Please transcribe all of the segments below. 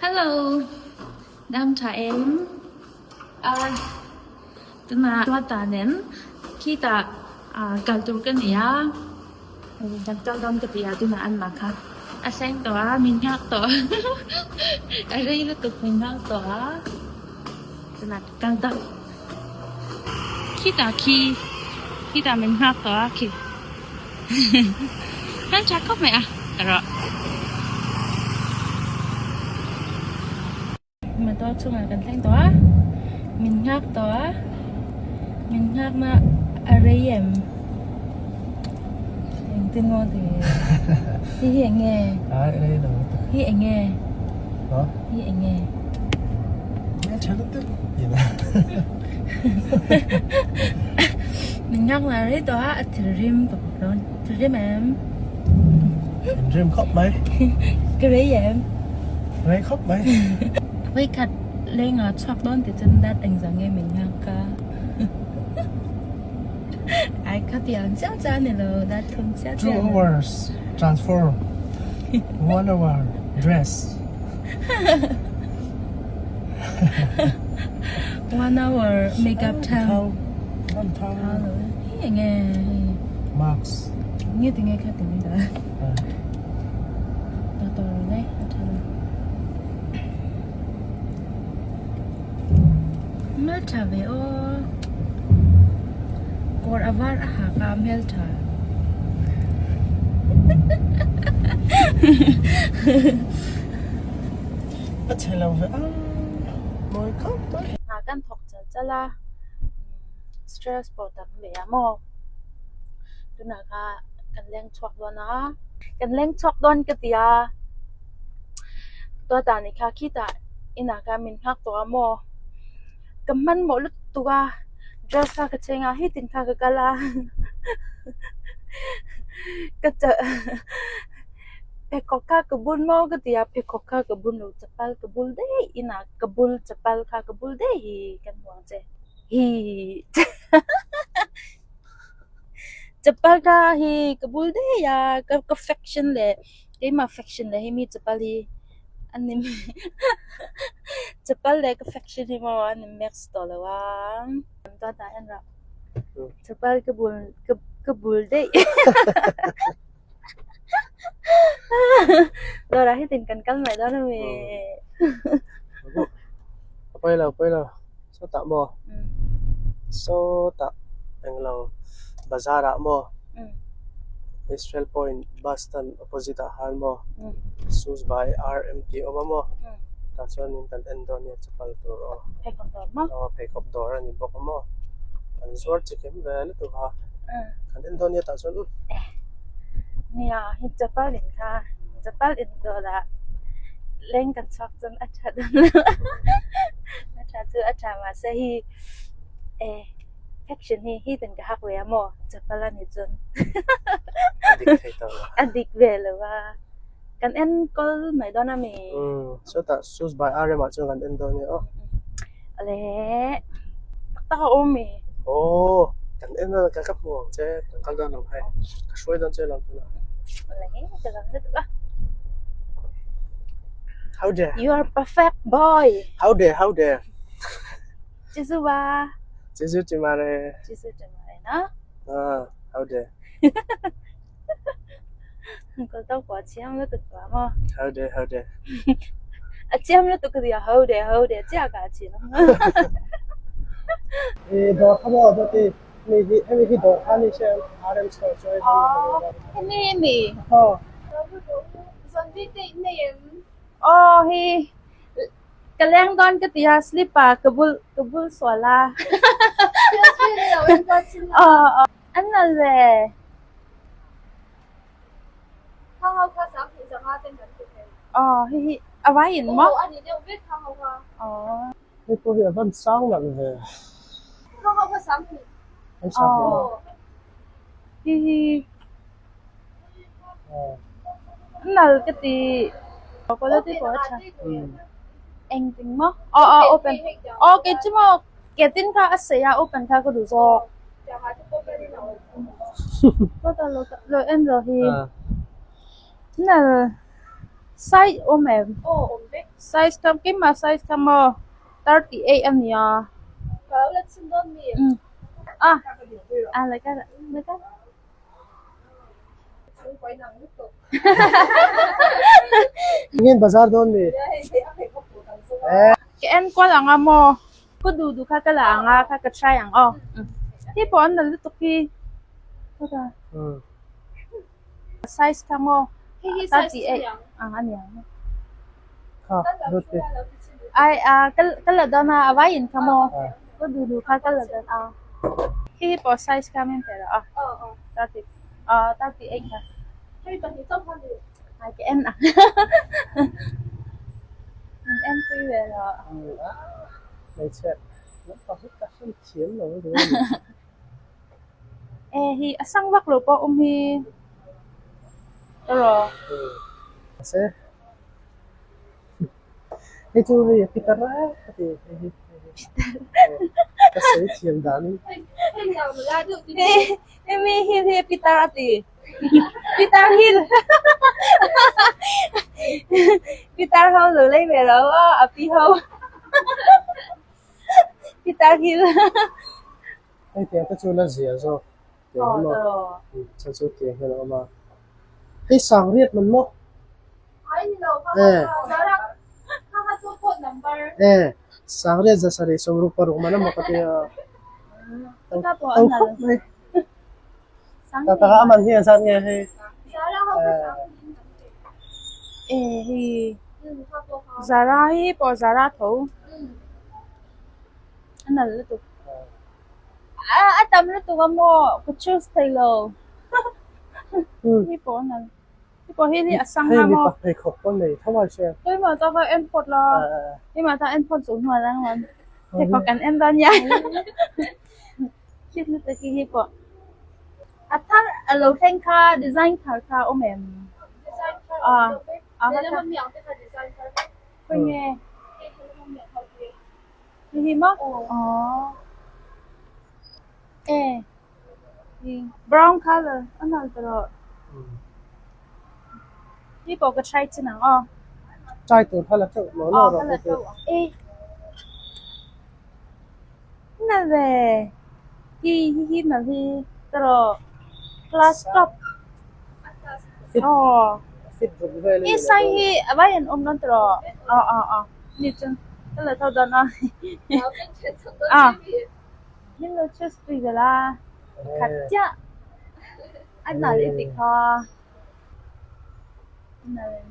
Hello, dam tha em? Ah, tunah tuata nen khitah ah kal tur ka nei a, kan kal dawn ka ti a tunah an mah kha a thleng tawh a, min nghak tawh a rei lutuk min nghak tawh a, tunah ka kal dawn. Khitah khi khitah min nghak tawh a khi kan tha khawp mai a erawh. Motor chungah kan thleng tawh a min nghak tawh a min nghak na a rei em engtin maw ti hi hi eng nge hi eng nge hi eng nge. Min nghak na a rei tawh a a thinrim ka bawk dawn thinrim em. Thinrim khawp mai. Ka rei em. Rei khawp mai. Vawikhat lenga chhuak dawn ti chuan dat engzah nge min nghak a. Ai kha tiang chiah chiah a ni lo dat thum chiah chiah. Two hours transform. One hour dress. One hour makeup time. Hi enge Mask. Nge tinge kha tinge da. Ta to le a tha lo. Hmel tha ve aw. Kawr a var a hak a hmel tha. A chhe lo ve a mawi khawp mai. Hna kan thawk chal chal a stress pawh tam ve a maw tunah kha kan leng chhuak dawn a kan leng chhuak dawn ka ti a tuata ni kha khitah inah khan min nghak tawh a maw ka hmanhmawh lutuk a dress kha ka cheng a hetin kha ka kal a ka chawlh pheikhawk kha ka bun maw ka ti a pheikhawk kha ka bun lo chapal ka bul daih inah ka bul chapal kha ka bul daih hi kan hmu ang che hi chapal kha hi ka bul daih a ka fashion leh keimah fashion leh hemi chapal hi a ni chapal leh ka fashion hi maw an in mix tawh lo a tah hian rah chapal ka bul ka bul daih. Dawrah hitin kan kal mai dawn ami. A pawi lo a pawi lo sawtah maw sawtah englo bazar ah maw Israel point bus stand opposite ah khan maw shoes by RM tih a awm a maw tah chuanin kan en dawn nia chapal tur aw pheikhawk dawr a ni bawk a maw an zuar chikim ve lutuk a. Kan en dawn nia tah chuan. Nia hi chapal in kha chapal in dawr ah leng kan chhuak chuan a tha dawn lo a tha chu a tha mahse hi eh fashion hi hi ten ka hak ve a maw chapal a ni chuan A dik thei tawh lo. A dik ve lo a kan enkawl mai dawn a mi. Sawtah shoes by RM ah chuan kan en dawn nia aw. Ale tak tak a awm mi. Aw kan en a ka hmu ang che kan kal dawn lo hei ka hruai dawn che lo tunah. Ale ka lang lutuk a. How dare. You are perfect boy. How dare how dare. Jesu ba. Jesu chimare. Jesu chimare na. Ah how dare. Ka tau kwa chiam lutuk ta maw. How dare how dare. A chiam lutuk ka ti a ho de ho de chiah ka chiam. I dawr kha maw dawt i mi hi hemi hi dawr kha ni se RM store chu hei Aw hemi mi. Aw. Aw hi ka leng dawn ka ti a slipper ka bul ka bul sual a. Aw aw an nal ve. Aw hei hi a vai in maw? Aw. Hei pawh hi a van sang nalh ve. An sang hle maw? Hei hi nalh ka ti. Quality pawh a tha. Engtin maw? Aw aw open. Aw kei chu maw Ke tin kha a sei a open kha ka duh zawk. Lo en rawh hi. Nal side awm em? Size kha keimah size kha maw 38 a nia. Ka lo la chhin dawn mi? A a la ka la ka. Engin bazar dawn mi? Ka en kual ang a maw? Ka duh duh kha ka la ang a kha ka try ang aw. Hi pawh an la lutuk hi. Size kha maw? 38 ang a ni ang. Kha lut te. Ai a ka la dawn a a vaiin kha maw? Ka duh duh kha ka la dawn a. Hi hi pawh size kha min pe rawh a. 38 kha. Ai ka en ang. Min en pui ve rawh. Hmeichhe naupang hi ka hre thiam lo a ni. E hi a sang vak lo pawh awm hi rawh. Mahse hei chu hei a pitar a ka ti hei hi ka sawi thiam dan in. Hei mi hi hi pitar a ti pitar hil pitar ho lo lei ve lo a a pi ho pitar hil. Hei tiang te chu la zia zawk tiang hi maw chu chu tiang hian a awm a hei sang riat man maw e sang riat za sarih sawmruk paruk man emaw ka tia to khawp mai tak tak a man hi a zat nge hei e hi Zara hi pawh Zara tho a nalh lutuk. A tam lutuk a maw ka choose thei lo hi pawh a nalh hi pawh hi hi a sang a maw hei mipa pheikhawk pawh nei tho a hria keimah ta kha en phawt la keimah ta en phawt chu hnuai la chuan pheikhawk kan en dawn nia cute lutuk hi hi pawh a thar a lo thleng kha design thar kha a awm em a a khawi nge. Ni hi maw? Aww. E. Hi brown color a nalh ta rawh. Hi pawh ka try chin ang aw. Try tur kha la teuh lo lo rawh. Aw ka la teuh ang. E. Nalh ve. Hi hi hi nalh hi ta rawh. Class top. Aw. Fit ruk vel Hi sai hi a vai an awm dawn ta rawh. Aw aw aw. Ni chuan ka la tho dawn a. A. Min lo choose pui vel a. Khat chiah. A nalh i ti kha. A nalh em.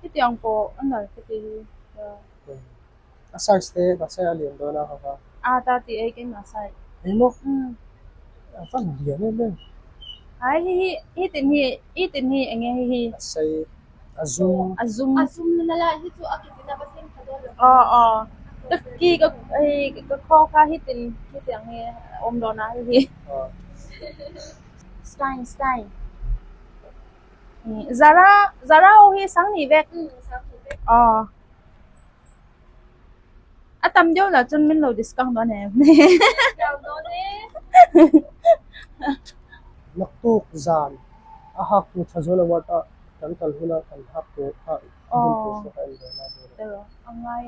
Hetiang pawh a nalh ka ti hi. A size te mahse a lian dawn a hawk a. A ta tih ei keimah size. Eng maw? A van lian em em. Ai hi hi hi tin hi hi tin hi eng nge hi hi. A sei a zum. A zum. A zum na la hi chu a ke tin a va thleng tha dawn lo. Aw aw ka ki ka hei ka khaw kha hi tin hi tiang hi a awm dawn a hi hi. Style style. Zara Zara ho hi sang ni vek. Aw. A tam deuh lah chuan min lo discount dawn em. Naktuk zan a hak tur tha zual award a kan kal huna kan hak tur kha bun tur chu ka en ve la dur. Tero a ngai.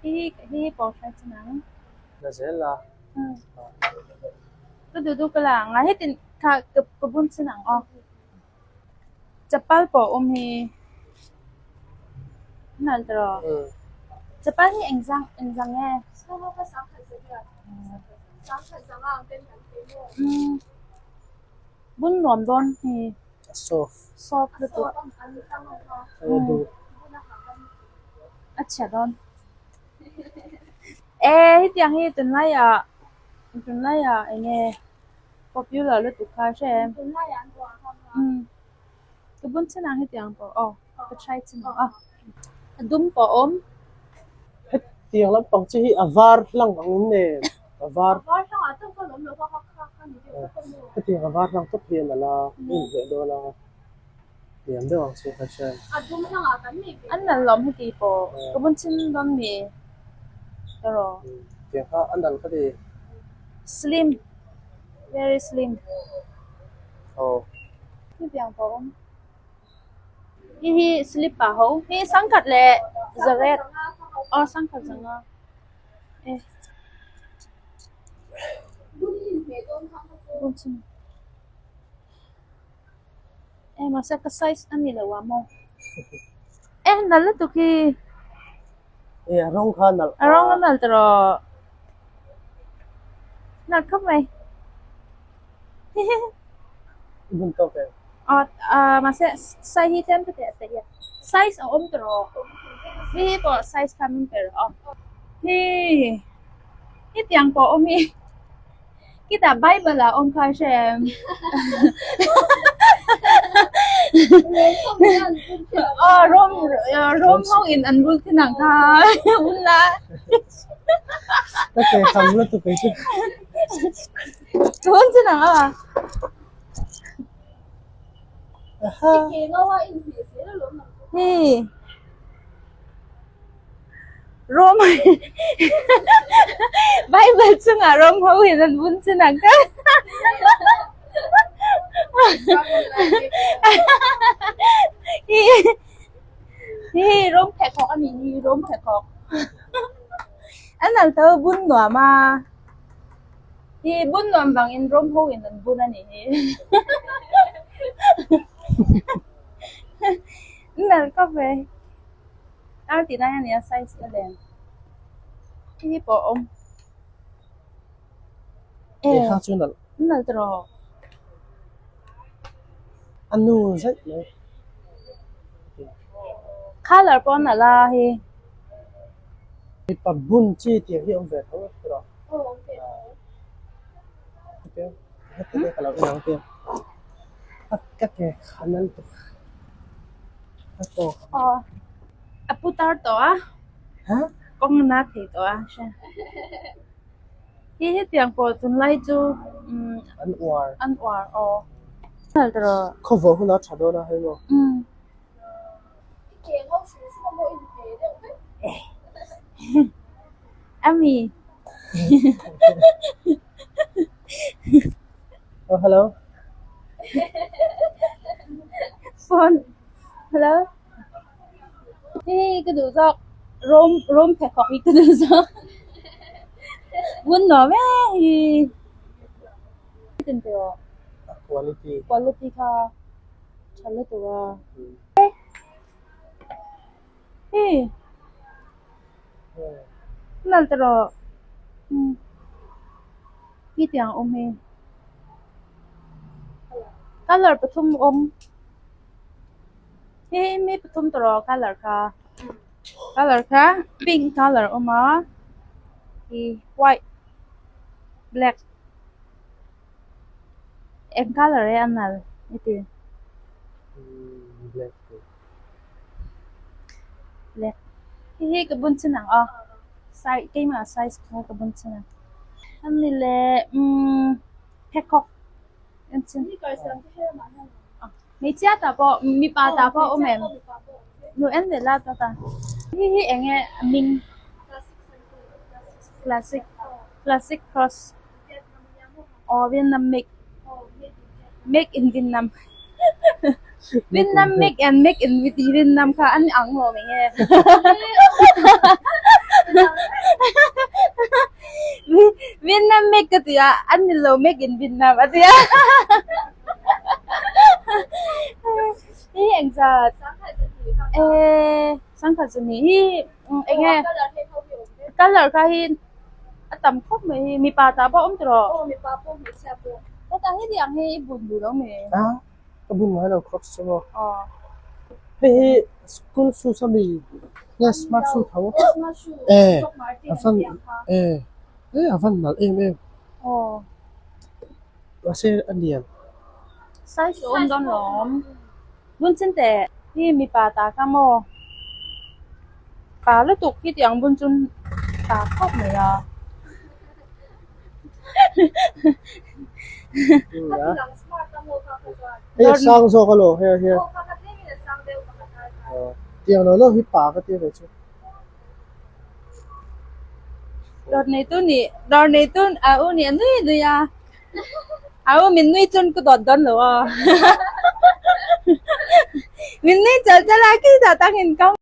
Hi hi pawh hre chin ang. La zel la. Ka duh duh ka la ang a hetin kha ka bun chin ang aw. Chapal pawh awm hi nalh ta rawh. Chapal hi engzang engzang nge? Bun nuam dawn hi. A soft. Soft lutuk. A chhia dawn. E hetiang hi tunlaiah tunlaiah eng nge? Popular lutuk kha hre em? Ka bun chin ang hetiang pawh aw ka try chin ang a a dum pawh a awm. Hetiang lampang chi hi a var hlang ang in nen a var hetiang a var hlang tawp hian a la inhmeh dawn a hniam deuh ang chu ka hria. An nalh lawm heti pawh ka bun chin dawn mi erawh. Tiang kha a nalh ka ti. Slim. Very slim. Aw. Hetiang pawh a awm. Hi hi slipper ho hi sangkhat leh zaret aw sangkhat zanga e. E mahse ka size a ni lo a maw e nalh lutuk hi. E a rawng kha nalh. A rawng a nalh tawh nalh khawp mai. Bun tawk em? Aw mahse size hi tlem ka teh a theih a size a awm tawh hi hi pawh size kha min pe rawh aw hi hetiang pawh a awm hi khitah bible ah a awm kha a hre em aw rawm rawm ho in an bul thin ang kha hun la Ka ke tham lutuk kei chu. Tun chin ang a. Hi. Rom Bible chungah rom ho in an vun chin ang ka. Hi. Hi rom pheikhawk a nih hi rom pheikhawk. An al to bun nuam a. Hi bun nuam vang in rawm ho in an bun a nih hi. Nalh khawp mai. Ar tih lai a nia size a len. Hi hi pawh a awm. E kha chu nalh. Nalh tawh. A nu zaih mai. Colour pawh a nalh a hi. Mipa bun chi tih hi a awm ve tho a rawh. Aw a pu tar tawh a kawng na thei tawh a hria hi hetiang pawh tunlai chu umm an uar an uar aw khawvawh hunah a tha dawn a hei maw. Ami. Oh, hello. Phone. Hello. Hi ka duh zawk. Rom rom pheikhawk hi ka duh zawk. Vun nuam e hi. Quality. Quality kha tha lutuk a. Hi. Nalh ta rawh. Hi tiang awm hi. Colour pathum awm. Hi mi pathum ta rawh colour kha. Colour kha pink colour awm a. Hi white black. Eng colour e a nalh i ti. Black. Hei hi ka bun chin ang aw. Size keimah size kha ka bun chin ang. Ani le umm pheikhawk en chin. Hmeichhia tah pawh mipa tah pawh a awm em? Nu en ve la ta ta. Hei hi eng nge a hming? Classic classic cross. Aw Vietnam make make in Vietnam Vietnam make and make in Vietnam kha an ang lo mai nge Vietnam make ka ti a an ni lo make in Vietnam a ti a hi engzat eh sangkhat chu ni hi eng nge colour kha hi a tam khawp mai hi mipa tah pawh a awm tawh aw mipa pawh hmeichhia pawh hetah heti ang hi i bun duh lo mai a ka bun ngai lo crocs chu maw aw hei hi school shoes a mi nge smart shoe tho smart shoe e a van e e a van nalh em em aw mahse a lian size a awm dawn lawm bun chin teh hi mipa tah kha maw. Pa lutuk hi tiang bun chu pa khawp mai a. Hei a sang zawk a lo hei ah hian tiang lo lo hi pa ka tia ve chu. Dawr nei tu nih dawr nei tu a u nih a nui nui a. Au min nui chun ku dawt dawn lo aw. Min nui chal chal a khi ta tangin ka.